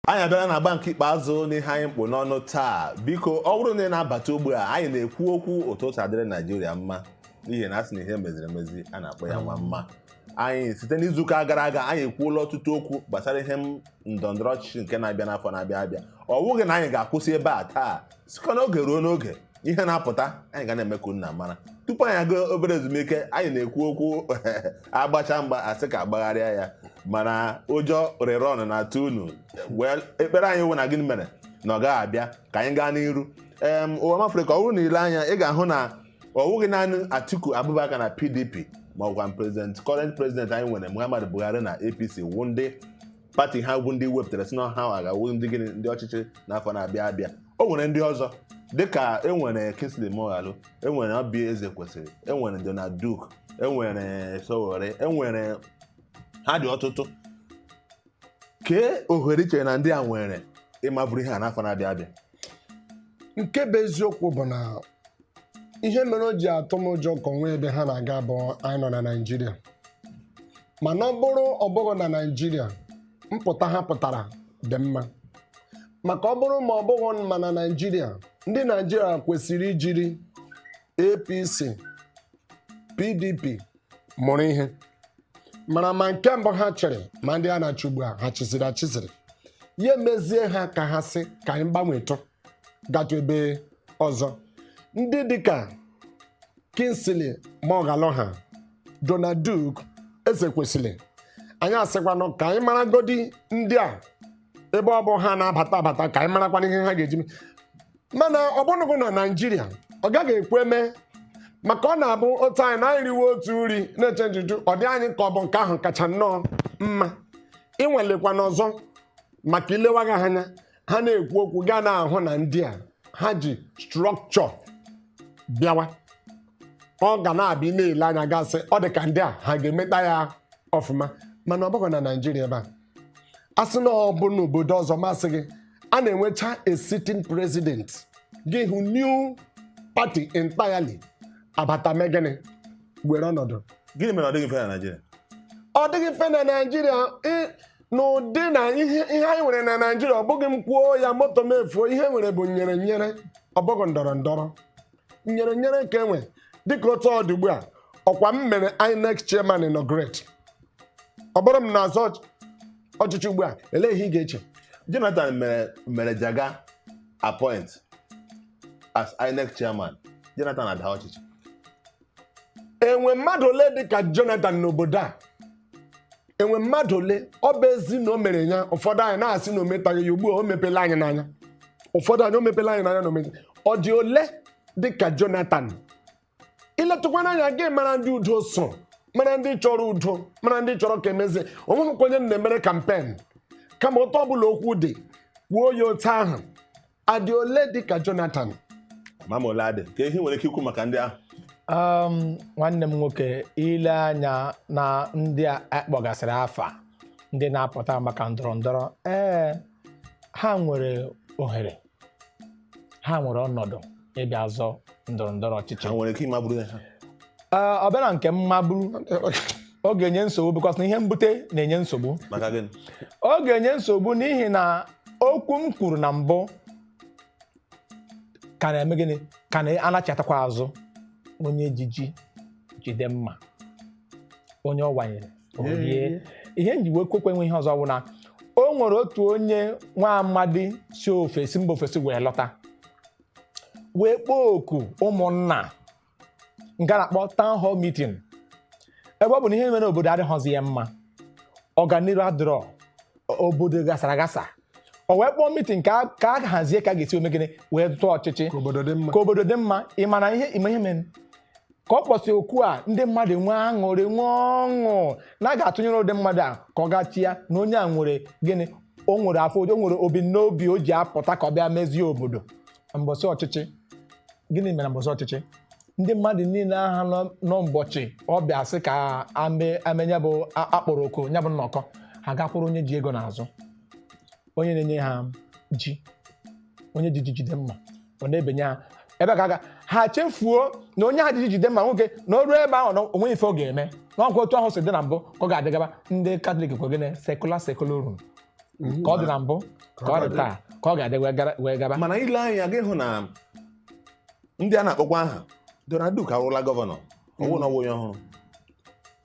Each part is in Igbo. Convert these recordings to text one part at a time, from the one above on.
Anyị abịala na agba nke ikpeazụ n'ihe anyị mkpụ n'ọnụ taa. Biko, ọ bụrụ na ị na-abata ugbu a, anyị na-ekwu okwu otu o si adịrị Naijiria mma, n'ihi na a sị na ihe meziri emezi a na-akpọ ya nwa mma. Anyị site n'izuụka gara aga, anyị ekwuola ọtụtụ okwu gbasara ihe ndọrọndọrọ ọchịchị nke na-abịa n'afọ na-abịa abịa. Ọ bụghị na anyị ga-akwụsị ebe a taa. Sikwa n'oge ruo n'oge, ihe na-apụta, anyị ga na-eme ka unu mara. Tupu anyị aga obere ezumike, anyị na-ekwu okwu agbacha mgba, asị ka agbagharịa ya, mana ụjọ rerọn na-atụ unu. Well, ekpere anyị wụ na gịnị mere na ọ gaghị abịa. Ka anyị gaa n'iru. Ụwa Afrịka, ọ bụrụ na ile anya, ị ga-ahụ na ọ bụghị naanị Atiku Abubakar na PDP ma ọ gwa president, current president anyị nwere, Muhammadu Buhari na APC, wụ ndị party ha bụ ndị wepụtara si na ha ga-awụ ndị gịnị, ndị ọchịchị n'afọ na-abịa abịa. O nwere ndị ọzọ, dịka enwere Kingsley Moghalu, enwere Obi Ezekwesili, enwere Donald Duke, enwere Sowore, enwere ha dị ọtụtụ. Kee ohere ichere na ndị a nwere ịmaburu ihe a n'afọ na-abịa abịa? Nke bụ eziokwu bụ na ihe mere o ji atụ m ụjọ ka onwe ebe ha na-aga bụ anyị nọ na Naịjirịa. Mana ọ bụrụ ọ bụghị na Naịjirịa, mpụta ha pụtara dị mma. Maka ọ bụrụ ma ọ bụghị ma na Naịjirịa, ndị Naịjirịa kwesịrị ijiri APC, PDP mụrụ ihe, mara ma nke mbụ ha chịrị ma ndị a na-achị ugbu a, ha chịsịrị achịsịrị ya emezie ha ka ha sị ka anyị gbanwetụ gatụ ebe ọzọ. Ndị dịka Kingsley Moghalu ha, Donald Duke, Ezekwesili, anyị asịkwanụ ka anyị maragodi ndị a ebe ọ bụ ha na-abata abata, ka anyị marakwana ihe ha ga-eji mee. Mana ọ bụrụgo na Naijiria, ọ gaghị ekwe mee, maka ọ na-abụ otu anyị na anyị riwe otu nri na-eche njuju, ọ dị anyị ka ọ bụ nke ahụ kacha nnọọ mma. Ịnwalekwa n'ọzọ maka ilewaghị ha anya, ha na-ekwu okwu, gaa na-ahụ na ndị a ha ji structure bịawa, ọ ga na-abịa na-ele anya, gasị ọ dị ka ndị a ha ga-emeta ya ọfụma. Mana ọ bụghị na Naijiria ebe a. A sị na ọ bụ n'obodo ọzọ, masị gị a na-enwecha a sitting president, gị hụ new party entirely abata mee gịnị, were ọnọdụ. Gịnị mere ọ dịghị mfe na Naịjirịa? Ọ dịghị mfe na Naijiria n'ụdị na ihe ihe anyị nwere na Naijiria. Ọ bụghị m kwuo ya moto m efuo. Ihe nwere bụ nyere nyere, ọ bụghị ndọrọ ndọrọ, nyere nyere ka enwe. Dịka otu ọ dị ugbu a, ọkwa m mere INEC chairman inaugurate, ọ bụrụ m na-azọ ọchịchị ugbu a, elee ihe ị ga-eche? Jonathan mere Jaga appoint as INEC chairman. Jonathan ada ọchịchị. Enwe mmadụ ole dị ka Jonathan n'obodo a? Enwe mmadụ ole? Ọ bụ ezi na o mere ya, ụfọdụ anyị na-asị na o metaghị ya. Ugbu a o mepela anyị n'anya, ụfọdụ anyị o mepela anyị n'anya na o metaghị. Ọ dị ole dị ka Jonathan? Iletụkwana anya gị, mara ndị udo so, mara ndị chọrọ udo, mara ndị chọrọ ka emezie. Onweghịkwa onye m na-emere campaign, kama otu ọbụla okwu dị, kwuo ya otu ahụ. Adị ole dị ka Jonathan? Mama, ole adị ka ihe nwere ike ikwu maka ndị ahụ? Nwanne m nwoke, ile anya na ndị a akpọgasịrị afa, ndị na-apụta maka ndọrọ ndọrọ, ee, ha nwere ohere, ha nwere ọnọdụ ịbịa zọ ndọrọ ndọrọ ọchịchị. Ha nwere ike ịmagburu ha? Ee, ọ bịa na nke mmagburu, ọ ga-enye nsogbu, because na ihe mbute na-enye nsogbu. Maka gịnị? Ọ ga-enye nsogbu n'ihi na okwu m kwuru na mbụ ka na-eme gịnị, ka na-anachatakwa azụ. Onye jiji jide mma, onye ọ wanyere o rie. Ihe nji wee kwekwe nwe ihe ọzọ bụ na o nwere otu onye nwa amadi si ofesi, mba ofesi, wee lọta, wee kpọọ oku ụmụnna nke a na-akpọ town hall meeting. Ebe ọ bụ na ihe mere obodo adịghịzi ya mma, ọganiru adịrọ, obodo gasara agasa, o wee kpọọ meeting ka a hazie ka a ga-esi ome gịnị wee tụọ ọchịchị ka obodo dị mma. Ka obodo dị mma. Ị ma na ihe ịma ihe mere ka ọ kpọsị okwu a, ndị mmadụ nwee aṅụrị, nwee ọṅụ na a ga-atụnyere ụdị mmadụ a ka ọ gachie ya, na onye a nwere gịnị, o nwere afọ, o nwere obi n'obi o ji apụta ka ọ bịa mezie obodo. Mbọsị ọchịchị, gịnị mere mbọsị ọchịchị? Ndị mmadụ niile agha nọ mbọchị ọ bịa sị ka ame ya bụ akpọrọ oku ya bụ nnọkọ, ha gakwuru onye ji ego n'azụ, onye na-enye ha ji, onye ji ji jide mma, ọ na-ebenye ha ebe ka aga ha chefuo na onye ha ji jide mma nwoke na o ruo ebe ahụ na onwe ife ọ ga-eme na ọkwa otu ahụ si dị na mbụ ka ọ ga-adịgaba. Ndị Katọlik kwe gịnị, saecula saeculorum, ka ọ dị na mbụ Ka ọ dị taa ka ọ ga-adị wee gaba. Mana ile anya gị hụ na ndị a na-akpọkwa aha, Donald Duke arụla gọvanọ, ọwụ na ọwụ onye ọhụrụ,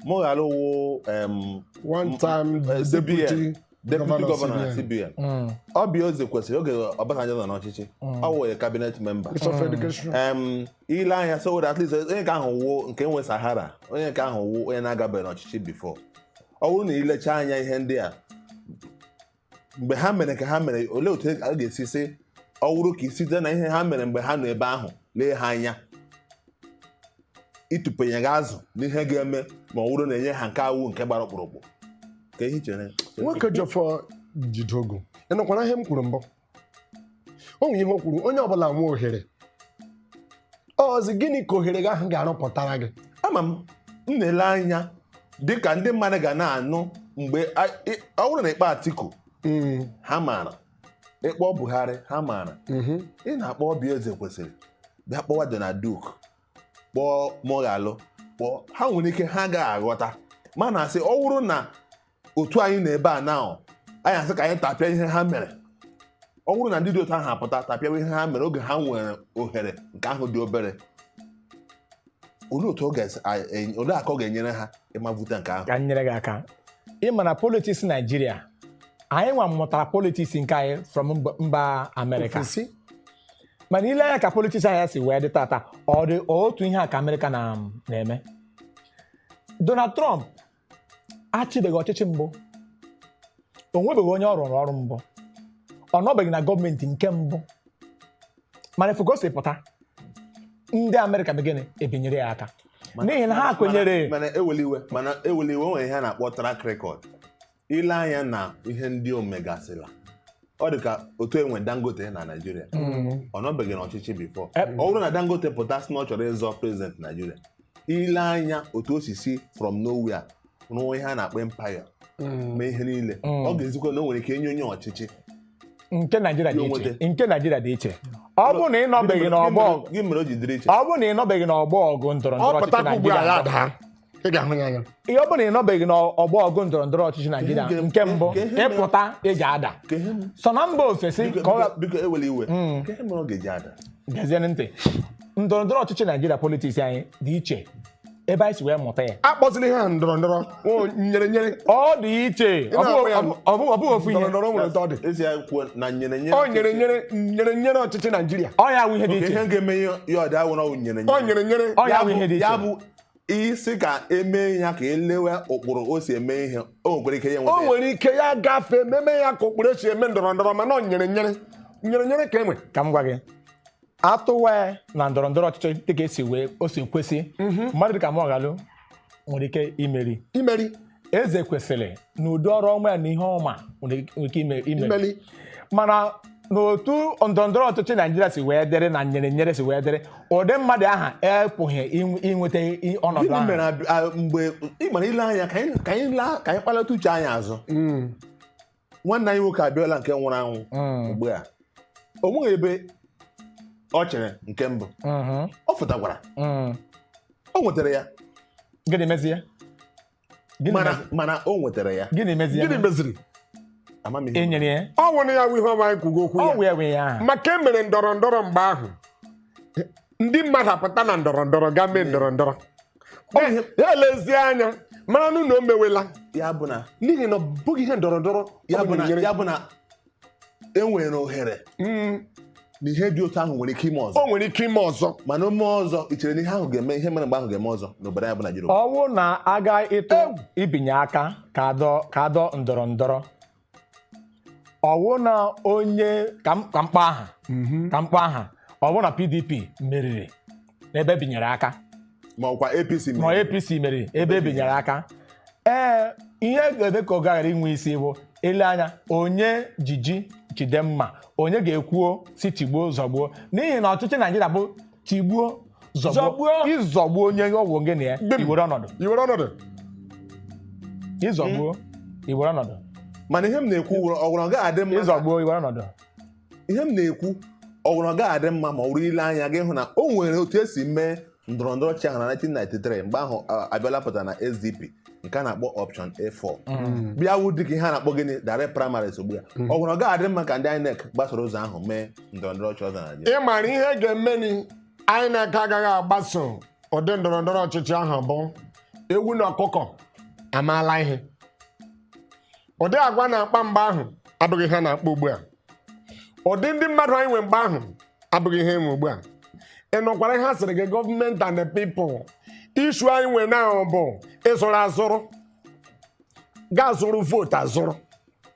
Moghalu wụ One time CBN, deputy deputy gọvanọ na CBN. CBN. Oby Ezekwesili, oge Obasanjo nọ n'ọchịchị, ọ wụ cabinet member. Minister of Education. Ile anya, so at least onye nke ahụ wụ nke nwe Sahara, onye nke ahụ wụ onye na-agabeghị n'ọchịchị before. Ọ bụrụ na ilecha anya ihe ndị a mgbe ha mere ka ha mere, olee otu a ga-esi sị ọ wụrụ ka site na ihe ha mere mgbe ha nọ ebe ahụ lee ha anya, ịtụpenye gị azụ n'ihe ga-eme ma ọ bụrụ na enye ha nke awụ nke gbara ọkpụrụkpụ, ka ihe i chere? Nwoke Jọfọ Jidogo, ị nụkwara ihe m kwuru mbụ? O nwere ihe o kwuru: onye ọbụla nwe ohere ọzi, gịnị ka ohere gị ahụ ga-arụpụtara gị? Ama m na-ele anya dịka ndị mmadụ ga na-anụ mgbe ọ bụrụ na ịkpọ Atiku, ha maara, ịkpọ Buhari, ha maara, ị na-akpọ Oby Ezekwesili, bịa kpọwa Donald Duke, kpọọ Moghalu, kpọọ ha, nwere ike ha agaghị aghọta. Mana asị ọ bụrụ na otu anyị na ebe a na anyị asị ka anyị tapịa ihe ha mere, ọ bụrụ na ndị dị otu ahụ apụta tapịawa ihe ha mere oge ha nwere ohere nke ahụ dị obere, olee otu ọ ga-esi olee aka ọ ga-enyere ha ịmavute nke ahụ? Ka m nyere gị aka. Ị ma na politics Naijiria, anyị nwa mụtara politics nke anyị from mba Amerịka. Ofesi. Mana ile anya ka politics anyị si wee dị tata, ọ dị otu ihe a ka Amerịka na-eme. Donald Trump achịbeghị ọchịchị mbụ, o nwebeghị onye ọ rụrụ ọrụ mbụ, ọ nọbeghị na gọọmenti nke mbụ, mana efu ka o si pụta, ndị Amerịka bụ gịnị ebinyere ya aka, n'ihi na ha kwenyere. Mana eweli iwe, nwere ihe a na-akpọ track record. Ile anya na ihe ndị o megasịla, ọ dị ka otu enwe Dangote na Naịjirịa, ọ nọbeghị n'ọchịchị before. Ọ bụrụ na Dangote pụta sị na ọ chọrọ ịzọ president Naịjirịa, ile anya otu o si si from nowhere rụọ ihe a na-akpọ empire, mee ihe niile, ọ ga-ezikwa na o nwere ike enye onye ọchịchị. Nke Naijiria dị Ya iche. onwete. Nke Naijiria dị iche. Ọ bụrụ na ị nọbeghị n'ọgbọ ọgụ Gị mere o ji dịrị iche? Ọ bụrụ na ị nọbeghị n'ọgbọ ọgụ ndọrọ Ọ ndọrọ ọchịchị pụtakwa ugbu a, ya Naijiria, daa, ị ga-ahụ ya anya. Ihe ọ bụrụ na ị nọbeghị n'ọgbọ ọgụ ndọrọ ndọrọ ọchịchị Naijiria nke mbụ, ịpụta ị ga-ada. Ka ihe m- So na mba ofesi biko ka ọ biko, ewela iwe, ka ihe mere ọ ga-eji ada? Gezie ntị, ndọrọ ndọrọ ọchịchị Naijiria, politics anyị dị iche ebe anyị si wee mụta ya. Akpọzila ihe a ndọrọ ndọrọ o nyere nyere. Ọ dị iche. Ị na-akpọ ya ọ bụghị ofu ihe. Ndọrọ ndọrọ nwere ụtọ ọ dị. Esi ya kwuo na nyere nyere. Ọ nyere nyere, nyere nyere ọchịchị Naijiria. Ọ ya wụ ihe dị Ka iche. ihe ga-eme ya ọ dị awụ na ọ nyere Ọ nyere. nyere nyere. Ọ ya wụ ihe dị Ya iche. bụ isi ka emee ya ka elewe ụkpụrụ o si eme ihe, o nwekwara ike ya O nweta ya. nwere ike ya gafee meme ya ka ụkpụrụ esi eme ndọrọ ndọrọ, mana ọ nyere nyere, nyere nyere ka enwe. Ka m gwa gị, atụwa na ndọrọ ndọrọ ọchịchị dịka esi wee o si kwesị, mmadụ dịka Moghalu nwere ike imeri. Imeri. Ezekwesili na ụdị ọrụ ọma ya na ihe ọma nwere ike imeri. Imeri. Mana n'otu ndọrọ ndọrọ ọchịchị Naijiria si wee dịrị na nyere nyere si wee dịrị, ụdị mmadụ aha epụghị inweta ọnọdụ Gịnị ahụ. mere mgbe ị mara ile anya, ka anyị laa, ka anyị kpalata uche anyị azụ, nwanne anyị nwoke abịala nke nwụrụ anwụ ugbu a, o nweghị ebe ọ chere nke mbụ, ọ fụtakwara, o nwetara ya. Gịnị mezie? Gịnị Mana mana o nwetara ya. Gịnị mezie? Gịnị meziri? Amamihe. E nyere ya. Ọ nwụrụ ya wụ ihe ọma anyị kwugo okwu Ọ ya. wee wee ya aha. Maka e mere ndọrọ ndọrọ mgbe ahụ, ndị mmadụ apụta na ndọrọ ndọrọ gaa mee ndọrọ ndọrọ, ya elezie anya mara nụ na o mewela. Ya bụ na N'ihi na ọ bụghị ihe ndọrọ ndọrọ ya ọ bụ na nyere. Ya bụ na e nwere ohere na ihe dị otu ahụ nwere ike ime ọzọ. O nwere ike ime ọzọ. Mana ome ọzọ, ị chere na ihe ahụ ga-eme, ihe mere mgbe ahụ ga-eme ọzọ n'obodo anyị bụ Naijiria? Ọ bụrụ na aga ịtụ ibinye aka ka adọ ndọrọ ndọrọ, ọ bụrụ na onye ka mkpọ aha, ka mkpọ aha, ọ bụrụ na PDP meriri n'ebe ebinyere aka, Ma ọkwa APC ma mere. APC meriri ebe ebinyere aka, ee, ihe ga-eme ka ọ gaghara inwe isi bụ ele anya onye jiji jide mma, onye ga-ekwuo si tigbuo zọgbuo, n'ihi na ọchịchị Naijiria bụ tigbuo zọgbuo. Zọgbuo. Ịzọgbuo onye ọgwụ gị na ya, Gbim. iwere ọnọdụ. Iwere ọnọdụ. Ịzọgbuo, iwere ọnọdụ. Mana ihe m na-ekwu wụrụ ọgwụrụ ọ gaghị adị mma. Ịzọgbuo, iwere ọnọdụ. Ihe m na-ekwu, ọgwụrụ ọ gaghị adị mma ma ọ bụrụ ile anya gị hụ na o nwere otu esi mee ndọrọ ndọrọ ọchịchị ahụ na 1993, mgbe ahụ Abiola pụtara na SDP. Nke a na-akpọ option A4 bịa wụ dịka ihe a na-akpọ gịnị, direct primaries ugbu a. Ọ gwara ọ gaghị adị mma ka ndị INEC gbasoro ụzọ ahụ mee ndọrọndọrọ ọchịchị ọzọ na Naịjirịa? Ị mara ihe ga-emeni INEC agaghị agbaso ụdị ndọrọ ndọrọ ọchịchị ahụ bụ ewu na ọkụkọ amaala ihe. Ụdị agwa na-akpa mgbe ahụ abụghị ihe a na-akpa ugbu a. Ụdị ndị mmadụ anyị nwe mgbe ahụ abụghị ihe enwe ugbu a. Ị nụkwara ihe a sịrị gị, gọọmenti and the people. Issue anyị nwe na bụ ịzụrụ azụrụ, gaa zụrụ vootu azụrụ.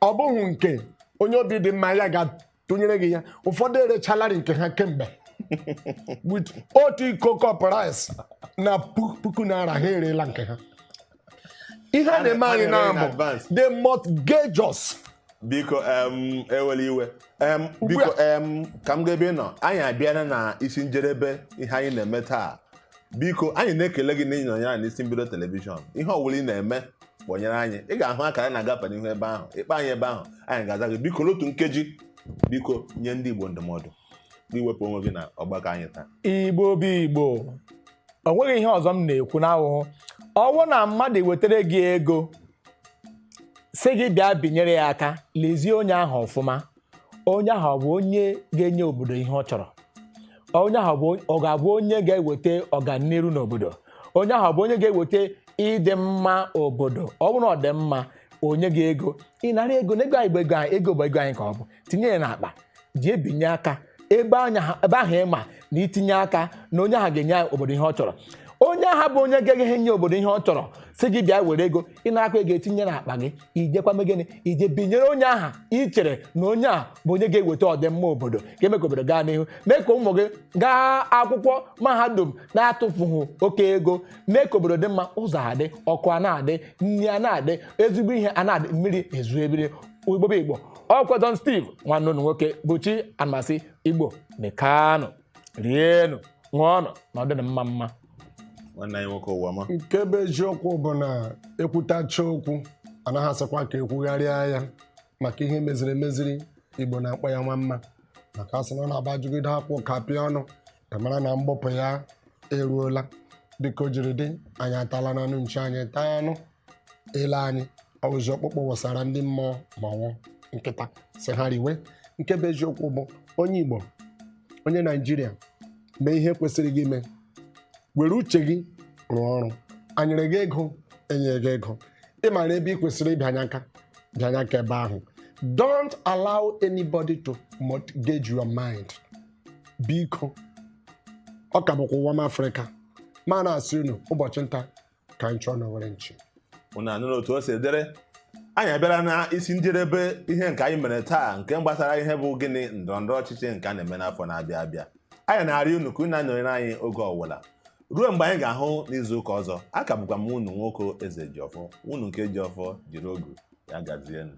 Ọ bụghị nke onye obi dị mma ya ga-tụnyere gị ya. Ụfọdụ erechalarị nke ha kemgbe with otu iko cup rice na 1000 naira, ha erela nke ha. Ihe a na-eme anyị Ha na na-ere in bụ advance. They mortgage us. Biko, ewela iwe. Ugbu Biko, ka m gaa ebe ị nọ. Anyị abịala na isi njedebe ihe anyị na-eme taa. Biko, anyị na-ekele gị n'ihi nọnyere anyị n'isi mbido telivishọn. Ihe ọbụla ị na-eme, kpọnyere anyị. Ị ga-ahụ akara na-agafe n'ihu ebe ahụ, ịkpa anyị ebe ahụ, anyị ga-aza gị. Biko, n'otu nkeji, biko, nye ndị Igbo ndụmọdụ iwepụ onwe gị na ọgbakọ anyị taa. Igbo bụ Igbo, o nweghị ihe ọzọ m na-ekwu n'ahụhụ. Ọwụ na mmadụ wetara gị ego, sị gị bịa binyere ya aka, lezie onye ahụ ọfụma. Onye ahụ ọ bụ onye ga-enye obodo ihe ọ chọrọ? Onye ahụ ọ ga-abụ onye ga-eweta ọganiru n'obodo? Onye ahụ ọ bụ onye ga-eweta ịdị mma obodo? Ọ bụrụ na ọ dị mma, onye gị ego, ị nara ego na ego anyị bụ ego anyị, ego bụ ego anyị ka ọ bụ. Tinye ya n'akpa, ji ebinye aka ebe anya ebe ahụ ịma na itinye aka na onye ahụ ga-enye obodo ihe ọ chọrọ. Onye ahụ bụ onye ga-enye enye obodo ihe ọ chọrọ, si gị bịa were ego, ị na-akwa ego etinye n'akpa gị, ijekwa megịnị, ije binyere onye ahụ ị chere na onye a bụ onye ga-eweta ọdịmma obodo, ga-eme ka obodo gaa n'ihu, mee ka ụmụ gị gaa akwụkwọ mahadum na-atụfughị oke ego, mee ka obodo dị mma, ụzọ adị, ọkụ a na-adị, nri a na-adị, ezigbo ihe a na-adị, mmiri ezu ebiri. Igbo bụ Igbo. Ọkwa Don Steve, nwanne unu nwoke Buchi Amasị. Igbo mekanụ, rienụ, ṅụọnụ, na ọ dị mma mma. Nwanne anyị nwoke ụwa ma. Nke bụ eziokwu bụ na ekwutacha okwu, anaghị asịkwa ka ekwugharịa ya, maka ihe meziri emeziri, Igbo na-akpọ ya nwa mma, maka asị na ọ na-aba jugide akwụ ka pịa ọnụ ka mara na mgbupụ ya eruola. Dịka o jiri dị, anyị atala n'anụ nchi, anyị taa anụ ele anyị ọwụzi ọkpụkpụ wụsara ndị mmụọ ma ọnwụ nkịta si ha riwe. Nke bụ eziokwu bụ, onye Igbo, onye Naijiria, mee ihe kwesịrị gị ime, were uche gị rụọ ọrụ. Anyere gị ego, enye gị ego, ị mara ebe ị kwesịrị ịbịanye aka, bịanye aka ebe ahụ. Don't allow anybody to mortgage your mind. Biko, ọ ka bụkwa ụwa m Afrịka ma na-asị unu ụbọchị nta ka anyị chụọ n'owere nchi. Unu anụrụ otu o si dịrị. Anyị abịara na isi njedebe ihe nke anyị mere taa, nke gbasara ihe bụ gịnị, ndọrọndọrọ ọchịchị nke a na-eme n'afọ na-abịa abịa. Anyị na-arịọ unu ka unu anọnyere anyị oge ọbụla ruo mgbe anyị ga-ahụ n'izu ụka ọzọ. A ka bụkwa m unu nwoke Eze Jiọfọ, unu nke ji ọfọ jiri ogu ya gazienụ.